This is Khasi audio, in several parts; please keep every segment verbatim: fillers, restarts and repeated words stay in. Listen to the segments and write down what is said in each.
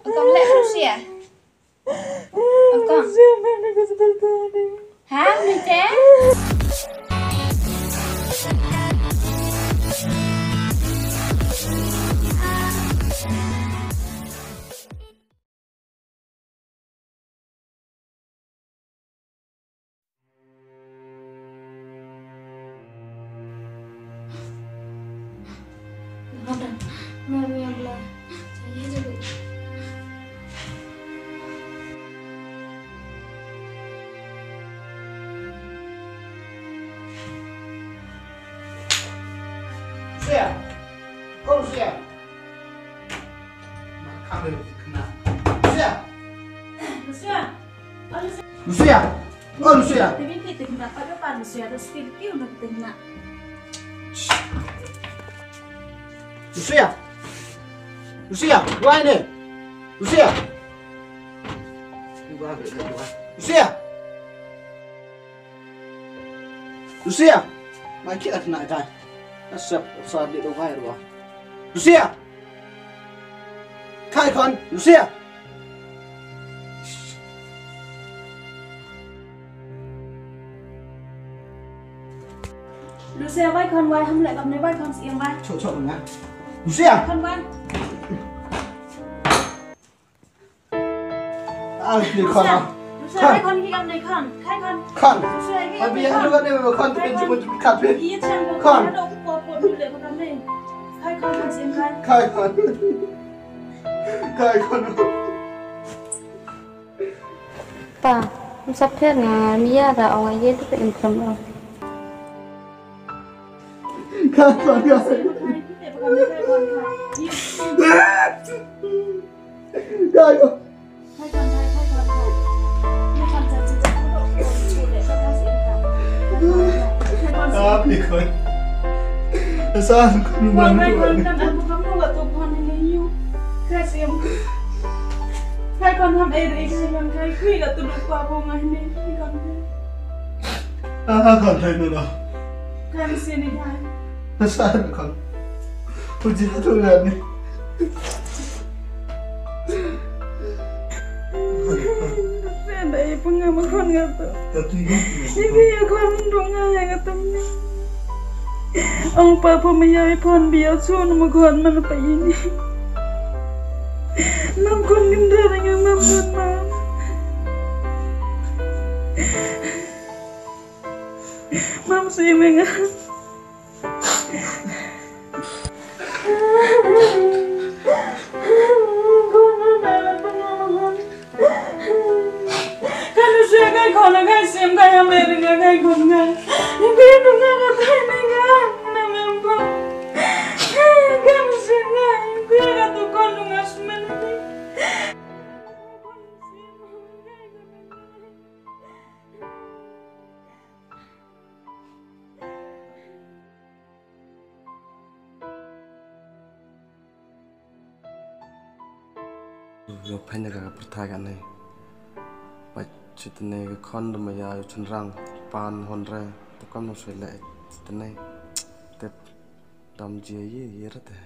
Kong leh Lucia. Kong. Ha, ni te? Lucia! Oh, Lucia! Lucia! Lucia! Oh, Lucia! Lucia! Lucia! Lucia! Wai ne? Lucia! Lucia! Lucia! Mai kit a kna dai. Asap sa di do wai ro. Lucia! Kai khon, Lucia! Lucia, wai khon, wai ham leh kam ne, wai khon, siem wai. Chok chok na. Lucia! Khon wai. Al ni khon. Lucia, khon. Khai khon ki kam nei khon. Khai khon. Khon. Lucia, ki kam nei khon. Abi ya lu kan nei khon tu kan jumpa jumpa kat pin. Iya chang ko khon. Khon. Ada ko ko ko du le ko kam nei. Khai khon khon sim khai. Khai khon. Khai khon. Pa, msap pher nga mi ya ra ong ye tu pe in khon. Khai khon. Khai khon. Dai. Abi khon. Sa khon ban khon. Ah, khon thai no. Kan sini kan. Sa khon. Puji tu kan ni. Ren da i panga ma khon nga to. Ibi ya khon dong nga nga to. Ong pa pa ma ya i phon bi ya sun ma khon man pa ini. Nam khon ngin da nga nam khon ma. Mam si me nga. Kan u shu kai khon kai sim kai ha me ring kai khon kai. Ni bi nu nga ka tai ni nga na me ba. Kan u shu kai kai ka tu khon nu nga smen ni. Yo phen ka pyrthai ka nei. Ba chitne ka khon da ma ya yo chynrang pan hon re. Tu kam no sui le chitne. Tep dam jia ye ye rate.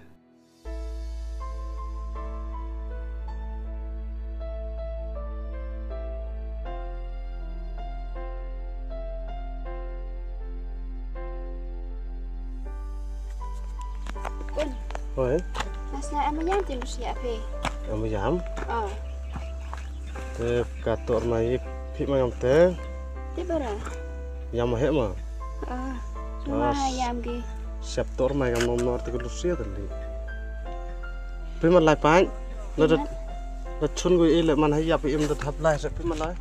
Kun. Hoi. Nas na em yam tin sia phe. Em yam? Oh. Te ka tor ma i phi ma ngam te. Te bara. Yam he ma. Ah. Cuma yam ki. Sep tor ma ngam nom nor te ku lusia te li. Phi ma lai pan. La da la chun ku i le man ha yap im da thap lai se phi ma lai.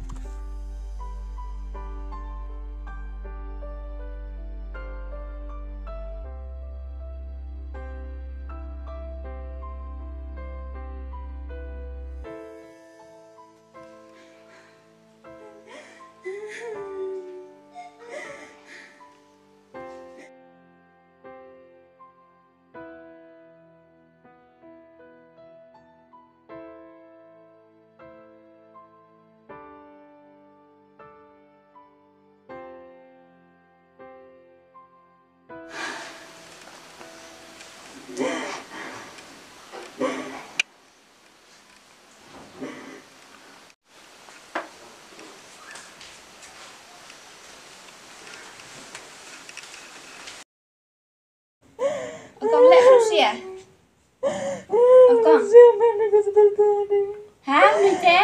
Ha, ni te?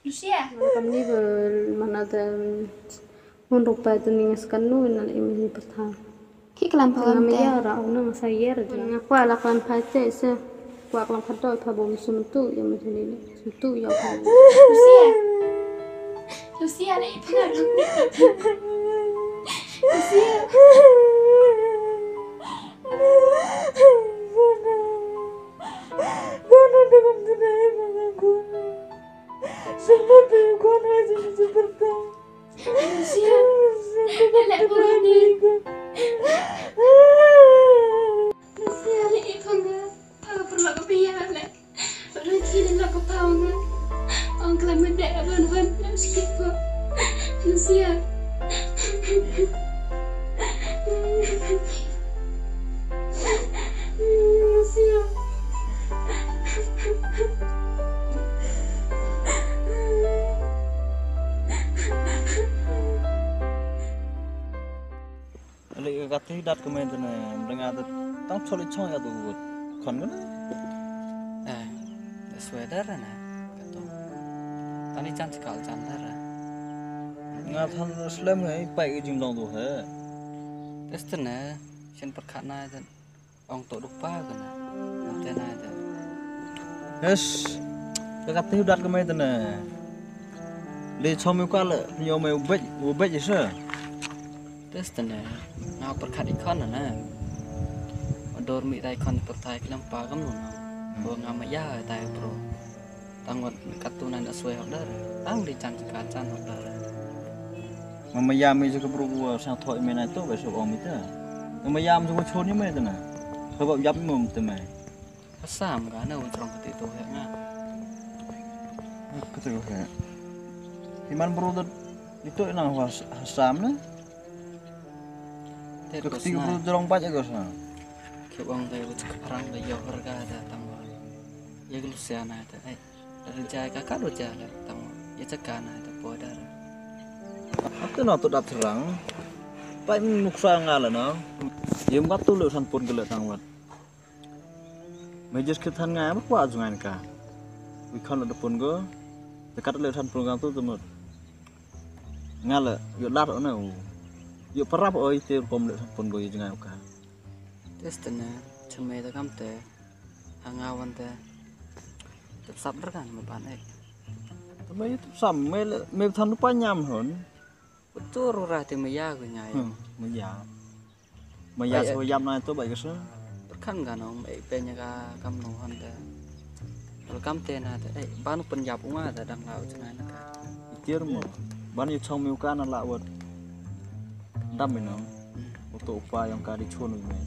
Lucia. Kam ni ba mana te hun rupa tu ni ngas kanu na le imi ni pertha. Ki kelam pa Ngam lam te. Ya ra una ngas ayer ja. Nga kwa la klan pa te se. Kwa klan pa doi pa bom sum tu ya me jani le. Sum tu ya pa. Lucia. Lucia le ipa. Lucia. Ale ka kati dat ka mai tene, mdenga dat tang choli chong ya tu gut. Kon gana? Eh, sweater na, kato. Tani chan chikal chan dara. Nga than slem ngai pai ka jinglong tu he. Testene, shen perkhat na dat. Ong to dupa gana. Nante na dat. Yes. Ka kati dat ka mai tene. Le chong mi ka le, nyo mai ubej, ubej isa. Testene, nga perkhat ikon na. Ador mi tai kon pertai kelam pa kam nu. Bo nga maya tai bro. Tang wat katu nan aswe hok dar. Tang di chan ka chan hok dar. Mama yam mi jaka bru wa sang thoi me na to ba so ong mi ta. Mama yam jaka chon ni me ta na. Thoi ba yap mum ta me. Asam ka na un trong kati to he nga. Kati ko he. Iman bru da ito ina wa Assam na. Te ko kati sna. Bru jrong ba ja ko sa. Ke ong da ko parang da yo harga da tang wa. Ya ko Luciana ta ai. Rejai ka ka rejai ka tang ya caka na ta poda. Atu na tu dat terang. Pai nuksa nga la na. Yum ka tu le san pun gele tang wat. Major ke than nga ba kwa jungan ka. Wi khan le pun go. Dekat le san pun ga tu tu mut. Nga le yo lar ona u. Yo parap oi te pom le san pun go yo jungan ka. Testene chame ta kam te. Hanga wan te. Tep sap der kan me pan ek. Te me tep sap me le me than pa nyam hon. Betul ora te me ya gu nyai. Hmm, me ya. Me ya so yam na to bai ke so. Perkan kan om ek pe nya ka kam no hon te. Tel kam te na te ek ban pen yap uma te dang lau chana na ka. Itir mo. Ban yu chong mi ka na la wat. Dam mi no. Uto upa yang ka di chun mi.